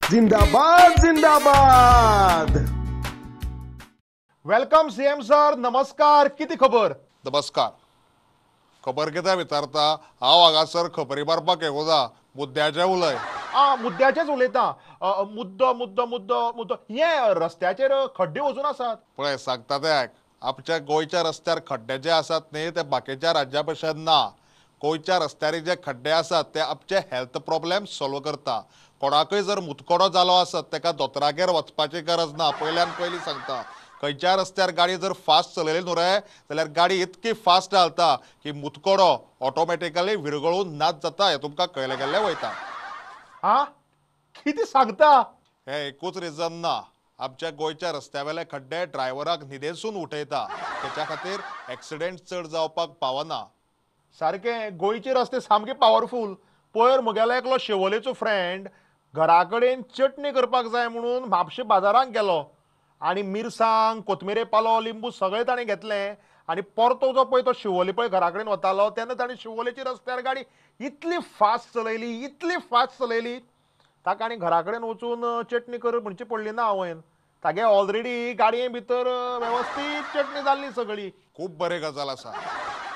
जिंदाबाद जिंदाबाद. Welcome CM sir, नमस्कार. किती खबर? नमस्कार. खबर कितें विचारता? हांव हांगासर खबरी मारपाक येवना, मुद्द्याचें उलय. आ, मुद्द्याचेच उलयता. मुद्दो मुद्दो मुद्दो मुद्दो हे रस्त्याचेर खड्डे वचून आसात. पळय सांगता तें आयक, आमच्या गोंयच्या रस्त्यार खड्डे जे आसात न्ही ते बाकीच्या राज्या भशेन ना. गोंयच्या रस्त्यार जे खड्डे आसात ते आमचे हेल्थ प्रॉब्लेम सॉल्व करता. कोणाकय जर मुतखडो जालो आसत ताका दोतोरागेर वचपाची गरज ना. पयल्यान पयलीं सांगता, खंयच्या रस्त्यार गाडी जर फास्ट चलयली न्हू रे जाल्यार गाडी इतकी फास्ट घालता की मुतखडो ऑटोमॅटिकली विरगळून नाच जाता. हें तुमकां कळ्ळें गेल्लें वयता. आ, कितें सांगता? हें एकूच रिजन ना, आमच्या गोंयच्या रस्त्या वेले खड्डे ड्रायव्हराक न्हिदेसून उठयता, तेच्या खातीर एक्सिडेंट चड जावपाक पावना. सारकें, गोंयचे रस्ते सामके पावरफूल. पयर म्हगेलो एकलो शिवोलेचो फ्रेंड घरा कडेन चटणी करपाक जाय म्हणून म्हापशे बाजारांत गेलो आनी मिरसांग, कोथमिरे पालो, लिंबू सगळें ताणें घेतलें आनी परतो जो पळय तो शिवोले पळय घरा कडेन वतालो तेन्ना ताणें शिवोलेच्या रस्त्यार गाडी इतली फास्ट चलयली, इतली फास्ट चलयली, ताका आनी घरा कडेन वचून चटणी कर म्हणची पडली ना आवयन. तागे ऑलरेडी गाडये भितर वेवस्थीत चटणी जाल्ली सगळी. खूब बरी गजाल आसा.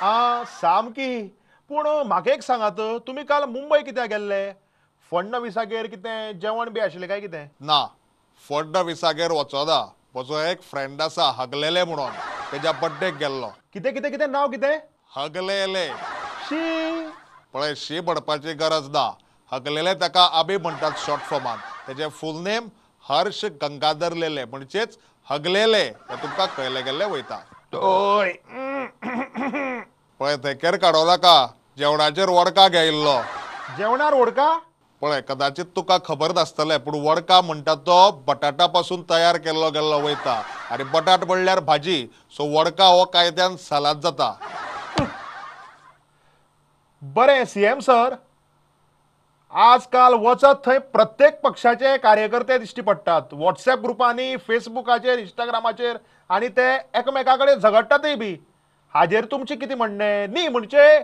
आ, सामकी. पूण म्हाका एक सांगात, तुमी काल मुंबय कित्याक गेल्ले? फडणवीसागेर कितें जेवण बी आशिल्लें काय कितें? ना, फडणवीसागेर वचना. म्हजो एक फ्रेंड आसा हगलेले म्हणून, तेज्या बड्डेक गेल्लो. कितें कितें कितें नांव कितें? हगलेले. शी. पळय, शी म्हणपाची गरज ना. हगलेले ताका आबी म्हणटात शॉर्ट फॉर्मान. तेजें फूल नेम हर्ष गंगाधर लेले, म्हणजेच हगलेले. हें तुमकां कळ्ळें गेल्लें वयता. हय. पळय थेकेर काडो नाका, जेवणाचेर वडका घेयिल्लो. जेवणार वडका? पळय कदाचित तुका खबर नासतलें, पूण वडका म्हणटा तो बटाटा पासून तयार केल्लो गेल्लो वयता आनी बटाट म्हणल्यार भाजी, सो वडका हो कायद्यान सालाद जाता. बरें सीएम सर, आजकाल वचत थंय प्रत्येक पक्षाचे कार्यकर्ते दिश्टी पडटात, वॉट्सएप ग्रुपांनी, फेसबुकाचेर, इंस्टाग्रामाचेर, आनी ते एकमेका कडेन झगडटातय बी. हाजेर तुमचें कितें म्हणणें? न्ही म्हणजे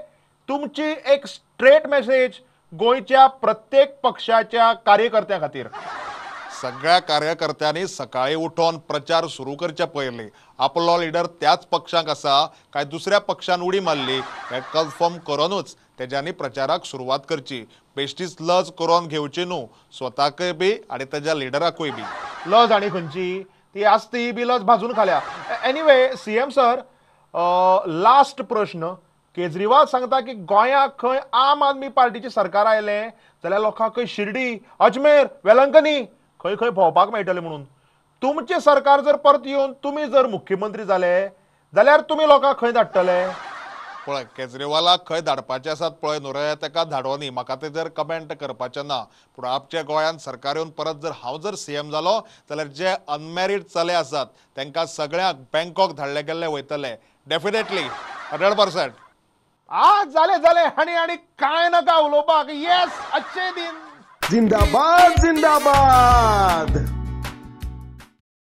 तुमची एक स्ट्रेट मेसेज गोंयच्या प्रत्येक पक्षाच्या कार्यकर्त्यां खातीर. सगळ्या कार्यकर्त्यांनी सकाळी उठोवन प्रचार सुरू करचे पयलीं आपलो लिडर त्याच पक्षाक आसा काय दुसऱ्या पक्षान उडी मारली हें कन्फर्म करूनच तेज्यांनी प्रचाराक सुरवात करची. बेश्टीच लज करून घेवची न्हू, स्वताकय बी आनी तेज्या लिडराकूय बी. लज आनी खंयची ती आसती बी लज भाजून खाल्या. एनिवे सीएम सर, लास्ट प्रश्न. केजरीवाल सांगता की गोंयाक खंय आम आदमी पार्टीचें सरकार आयलें जाल्यार लोकांक खंय शिर्डी, अजमेर, वेलंकनी खंय खंय भोंवपाक मेळटलें म्हणून. तुमचें सरकार जर परत येवन तुमी जर मुख्यमंत्री जाले जाल्यार तुमी लोकांक खंय धाडटले? पळय केजरीवालाक खंय धाडपाचें आसात पळय न्हू रे ताका धाडोनी, म्हाका तेजेर कमेंट करपाचें ना. पूण आमच्या गोंयांत सरकार येवन परत जर हांव जर सीएम जालो जाल्यार जे अनमॅरीड चले आसात तांकां सगळ्यांक बँकॉक धाडले गेल्ले वयतले. डेफिनेटली 100%. आ, जालें जालें, आनी आनी कांय नाका उलोवपाक. येस, अच्छे दिन. जिंदाबाद जिंदाबाद.